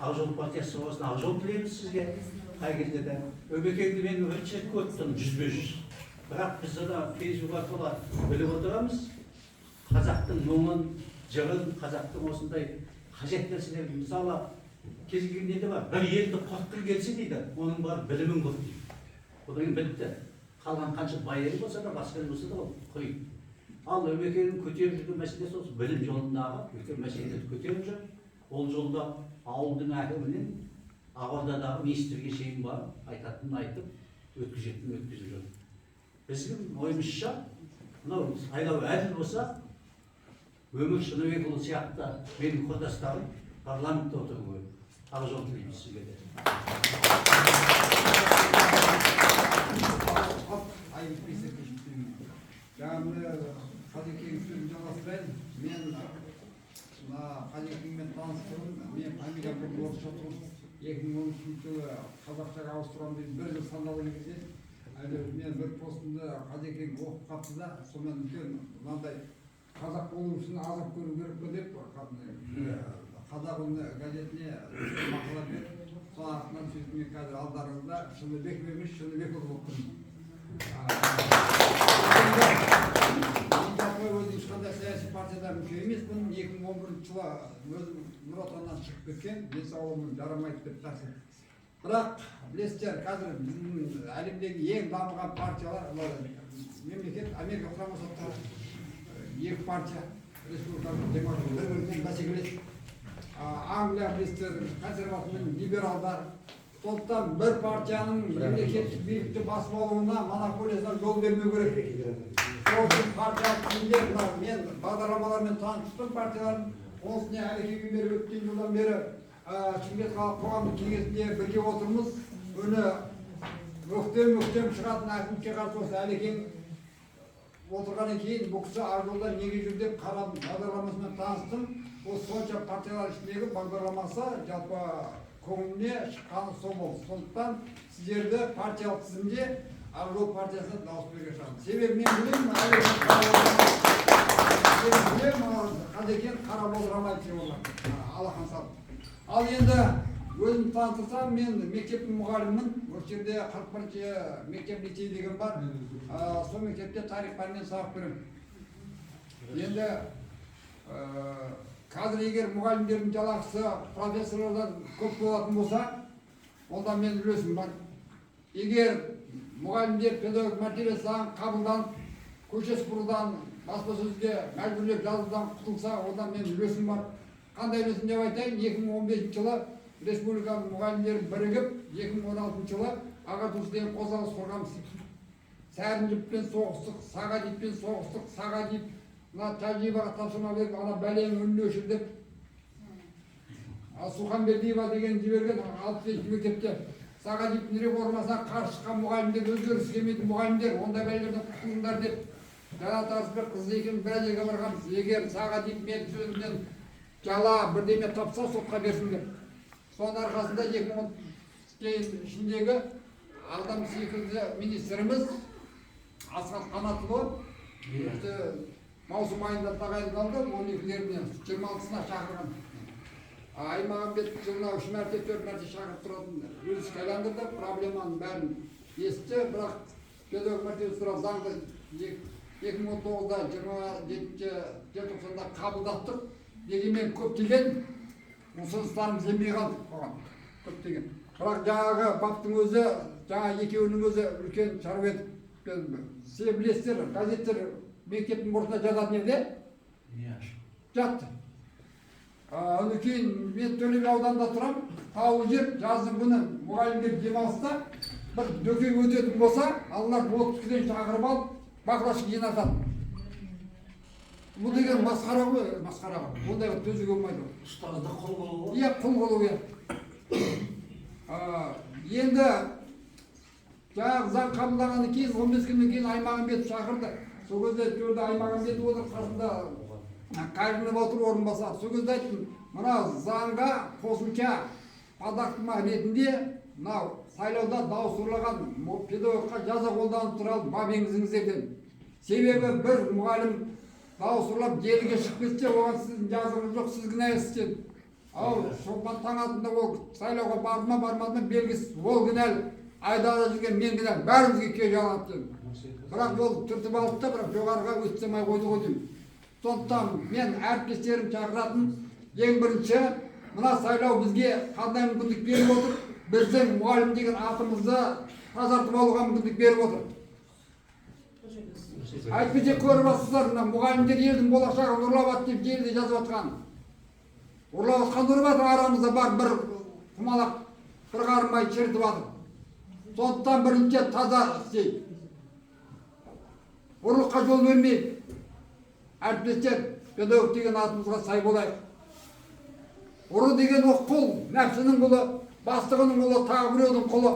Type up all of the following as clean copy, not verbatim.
Ақ жол партиясы болсын, ақ жол тілейміз сізге қай кезде де. Өмекеңді мен бірінші рет көріп тұрмын жүзбе жүз. Бірақ біз ана фейсбук арқылы біліп отырамыз. Қазақтың мұңын, жырын, қазақтың осындай қажет нәрселерін, мысалы, кез келген неде бар, бір елді құртқың келсе дейді, оның бар білімін құрт дейді. Одан кейін бітті. Қалған қанша бай ел болса да, басқа ел болса да, ол құриды. Ал Өмекеңнің көтеріп жүрген мәселесі осы білім жолындағы үлкен мәселелерді көтеріп жүр. Ол жолда ауылдың әкімінен Ақордадағы министрге шейін барып, айтатынын айтып, өткізетінін өткізіп жүр. Біздің ойымызша, мынау сайлау әділ болса, Өмір Шыныбекұлы сияқты менің құрдастарым парламентте отыру керек. Ақ жол тілейміз сізге де. Жаңа міне Қадекеңнің сөзін жалғастырайын. Мен мына Қадекеңмен таныстығым, мен фамилиям бұрын орысша тұғын. 2013 жылы қазақшаға ауыстырамын деп бір жыл сандалған кезде әлі мен бір постымды Қадекең оқып қалыпты да, сонымен үлкен мынандай қазақ болу үшін азап көру керек пе деп Қазақ үні газетіне мақала беріп, сол артынан сөйтіп мен қазір алдарыңызда Шыныбеков емес, Шыныбекұлы болып тұрмын. Мен жалпы өзім ешқандай саяси партияда мүше емеспін. 2011 жылы өзім Нұр Отаннан шығып кеткен, денсаулығым жарамайды деп жақсы. Бірақ білесіздер, қазір біздің әлемдегі ең дамыған партиялар, олар мемлекет Америка Құрама Штаттары, екі партия, республикалық, демократ, бір бірімен бәсекелес. Англия білесіздер, консерватор мен либералдар. Сондықтан бір партияның мемлекеттік билікті басып алуына, монополиясына жол бермеу керек. Сол үшін партиялық тізімде мынау мен бағдарламалармен таныстым партиялардың. Оның үстіне Әлекеңмен бері өткен жылдан бері Шымкент қалалық қоғамдық кеңесінде бірге отырмыз. Үні өктем өктем шығатын әкімдікке қарсы осы Әлекең отырғаннан кейін бұл кісі Ақ жолда неге жүр деп қарадым, бағдарламасымен таныстым. Осы сонша партиялар ішіндегі бағдарламасы жалпы көңіліне шыққаны сол болды. Сондықтан сіздерді партиялық тізімде Ақ жол партиясына дауыс беруге шақырамын. Себебі мен білемін, мен білемін, Қадекең қарап отыра алмайды деп олар алақан салып. Ал енді өзім таныстырсам, мен мектептің мұғалімімін. Осы жерде 41-ші мектеп лицей деген бар. Сол мектепте тарих пәнінен сабақ беремін. Енді қазір егер мұғалімдердің жалақысы профессорлардан көп болатын болса, онда менің үлесім бар. Егер мұғалімдер педагог мәртебесі заңы қабылданып, көше сыпырудан, баспасөзге мәжбүрлеп жазудан құтылса, онда менің үлесім бар. Қандай үлесім деп айтайын? 2015 жылы республиканың мұғалімдері бірігіп, 2016 жылы ағартушы деген қозғалыс құрғанбыз. Сәрінжіппен соғыстық, Сағадиевпен соғыстық. Сағадиев мына Тәжиеваға тапсырма беріп, ана бәленің үнін өшір деп, ал Суханбердиева деген жіберген 65 мектепте Сағадиевтің реформасына қарсы шыққан мұғалімдер, өзгеріс келмейтін мұғалімдер, ондай бәлелерден құтылыңдар деп Жанат Арысбек қызы екеуміз бір жерге барғанбыз. Егер Сағадиев менің сөзімнен жала бірдеме тапса, сотқа берсін деп. Соның арқасында 2010 кейін ішіндегі адам секілді министріміз Асхат Қанатұлы осы маусым айында тағайындалды, 12-леріне, 26-сына шақырған. Аймағамбет жылына үш мәрте, төрт мәрте шақырып тұратын өз іске айландырды, проблеманың бәрін естті. Бірақ педагог мәртебесі туралы заңды 2019-да 27 желтоқсанда қабылдаттық. Дегенмен көптеген ұсыныстарымыз енбей қалды оған, көптеген. Бірақ жаңағы баптың өзі, жаңа екеуінің өзі үлкен шаруа еді. Сіздер білесіздер, газеттер мектептің бұрышына жататын еді, жатты. Одан кейін мен Төле би ауданында тұрамын, таулы жер, жаздың күні мұғалімдер демалыста, бір дөкей өтетін болса, аналар отпускіден шақырып алып, баклашка жинатады. Бұл деген масқара ғой, масқара ғой. Ондайға төзуге болмайды ғой. Ұстазды құл қылу ғой. Иә, құл қылу, иә. Енді жаңағы заң қабылдағаннан кейін 15 күннен кейін Аймағамбетов шақырды. Сол кезде төрде Аймағамбетов отыр, қасында Қайырымов отыр, орынбасар. Сол кезде айттым, мына заңға қосымша подактма ретінде мынау сайлауда дауыс ұрлаған педагогқа жаза қолдану туралы бап енгізіңіздер дедім. Себебі бір мұғалім дауыс ұрлап желіге шығып кетсе, оған сіздің жазығыңыз жоқ, сіз кінәлісіз дедім. Ал Шолпан Таңатында ол сайлауға барды ма, бармады ма, белгісіз. Ол кінәлі, айдалада жүрген мен кінәлі, бәрімізге күйе жағады деймін. Бірақ ол түртіп алды да, бірақ жоғарыға өткізе қойды ғой деймін. Сондықтан мен әріптестерім шақыратын, ең бірінші мына сайлау бізге қандай мүмкіндік беріп отыр? Біздің мұғалім деген атымызды тазартып алуға мүмкіндік беріп отыр. Әйтпесе көріп жатсыздар, мына мұғалімдер елдің болашағын ұрлап жатыр деп желіде жазып жатқан. Ұрлап жатқан ұрып жатыр, арамызда бар бір құмалақ, бір қарын май шірітіп жатыр. Сондықтан бірінші таза істейік. Ұрлыққа жол бермейік. Әріптестер, педагог деген атымызға сай болайық. Ұры деген ол құл, нәпсінің құлы, бастығының құлы, тағы біреудің құлы.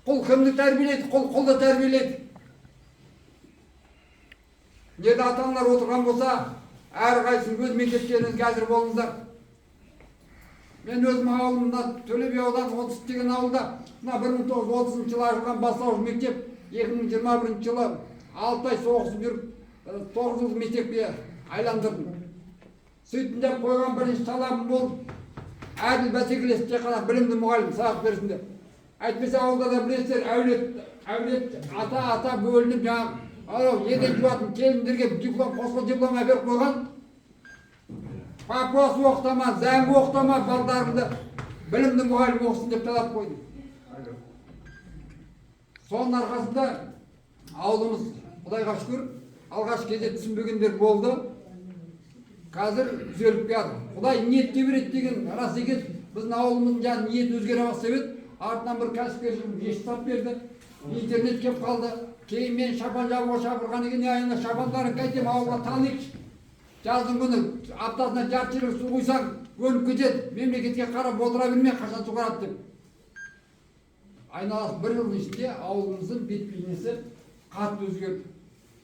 Құл кімді тәрбиелейді? Құл құлды тәрбиелейді. Неде ата аналар отырған болса, әрқайсысы өз мектептеріңізге әзір болыңыздар. Мен өзім ауылымда, Төле би ауданы 30 деген ауылда, мына 1930 жылы ашылған бастауыш мектеп 2021 жылы 6 ай соғысып жүріп, 9 жылдық мектепке айландырдым. Сөйттім деп қойған бірінші талабым болды: әділ бәсекелес, тек қана білімді мұғалім сабақ берсін деп. Әйтпесе ауылда да білесіздер, әулет әулет, ата ата бөлініп, жаңағы анау еден жуатын келіндерге диплом, қосқы диплом әперіп қойған. Папуас оқытама, зәңгі оқытама, балдарымды білімді мұғалім оқысын деп талап қойдым. Соның арқасында ауылымыз, құдайға шүкір, алғашқы кезде түсінбегендер болды, қазір түзеліп келатыр. Құдай ниетке береді деген рас екен. Біздің ауылымыздың жаңағы ниеті өзгере бастап еді, артынан бір кәсіпкер мешіт салып берді, интернет келіп қалды. Кейін мен шапан жабуға шақырған екен, ана шапандарын қайтемін, ауылға таниықшы. Жаздың күні аптасына жарты шелек су құйсаң, өніп кетеді, мемлекетке қарап отыра берме, қашан суғарады деп. Айналасы бір жылдың ішінде ауылымыздың бет бейнесі қатты өзгерді.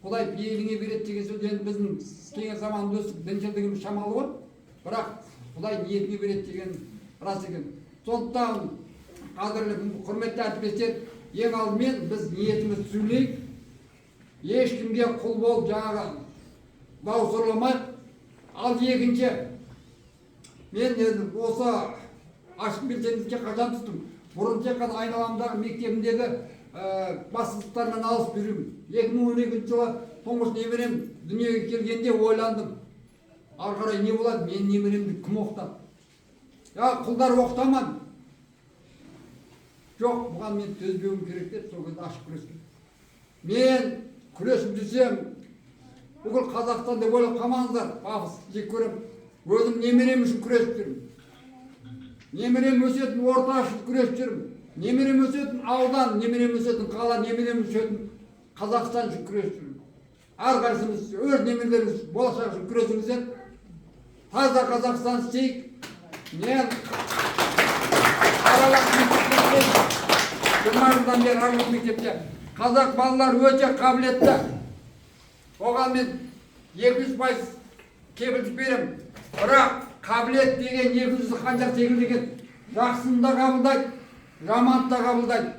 Құдай пейіліңе береді деген сөз, енді біздің кеңес заманында өстік, діншілдігіміз шамалы ғой, бірақ Құдай ниетіңе береді деген рас екен. Сондықтан, қадірлі, құрметті әріптестер, ең алдымен біз ниетімізді түзулейік, ешкімге құл болып, жаңағы дауыс ұрламайық. Ал екінші, мен енді осы ашық белсенділікке қашан түстім? Бұрын тек қана айналамдағы мектебімдегі бастықтармен алысып жүремін. 2012 жылы тұңғыш немерем дүниеге келгенде ойландым: ары қарай не болады, менің немеремді кім оқытады? Я құлдар оқытаман, жоқ, бұған мен төзбеуім керек деп, сол кезде ашық күрескем. Мен күресіп жүрсем, бүкіл Қазақстан деп ойлап қалмаңыздар, пафос жек көремін. Өзім немерем үшін күресіп жүрмін, немерем өсетін орта үшін күресіп жүрмін, немерем өсетін аудан, немерем өсетін қала, немерем өсетін Қазақстан үшін күресіп жүрмін. Әрқайсымыз өз немерелеріңіз болашағы үшін күресіңіздер. Таза Қазақстан істейік. Мен аралас мектепте, 20 жылдан бері аралас мектепте, қазақ балалары өте қабілетті, оған мен 200% кепілдік беремін. Бірақ қабілет деген екі жүзді қанжар секілді екен: жақсыны да қабылдайды, жаманды да қабылдайды.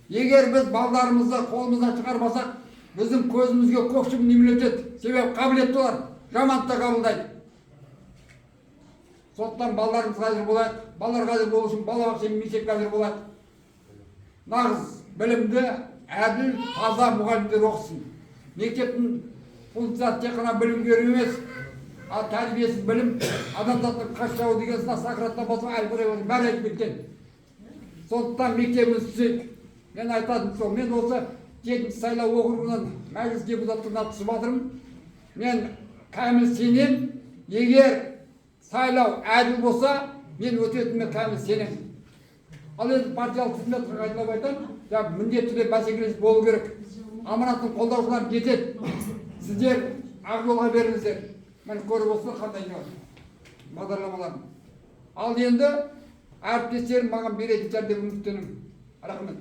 Егер біз балдарымызды қолымыздан шығармасақ, біздің көзімізге көк шыбын үймелетеді, себебі қабілетті олар, жаманды да қабылдайды. Сондықтан балаларымызға әзір болайық. Балаларға әзір болу үшін балабақша мен мектепке әзір болайық. Нағыз білімді, әділ, таза мұғалімдер оқысын. Мектептің функциясы тек қана білім беру емес, ал тәрбиесіз білім адамзаттың қас жауы деген сына Сократтан бастап әл Фараби бәрі айтып кеткен. Сондықтан мектебімізді түзейік. Мен айтатыным сол. Мен осы жетінші сайлау округынан мәжіліс депутаттығына түсіп жатырмын. Мен кәміл сенем, егер сайлау әділ болса, мен өтетініме кәміл сенемін. Ал енді партиялық қызмет, қайталап айтамын, жаңағы міндетті түрде бәсекелестік болу керек. Аманаттың қолдаушылары жетеді, сіздер ақ жолға беріңіздер. Міне, көріп отырсыздар қандай не бар бағдарламаларын. Ал енді әріптестерім маған беретін шығар деп үміттенемін. Рахмет.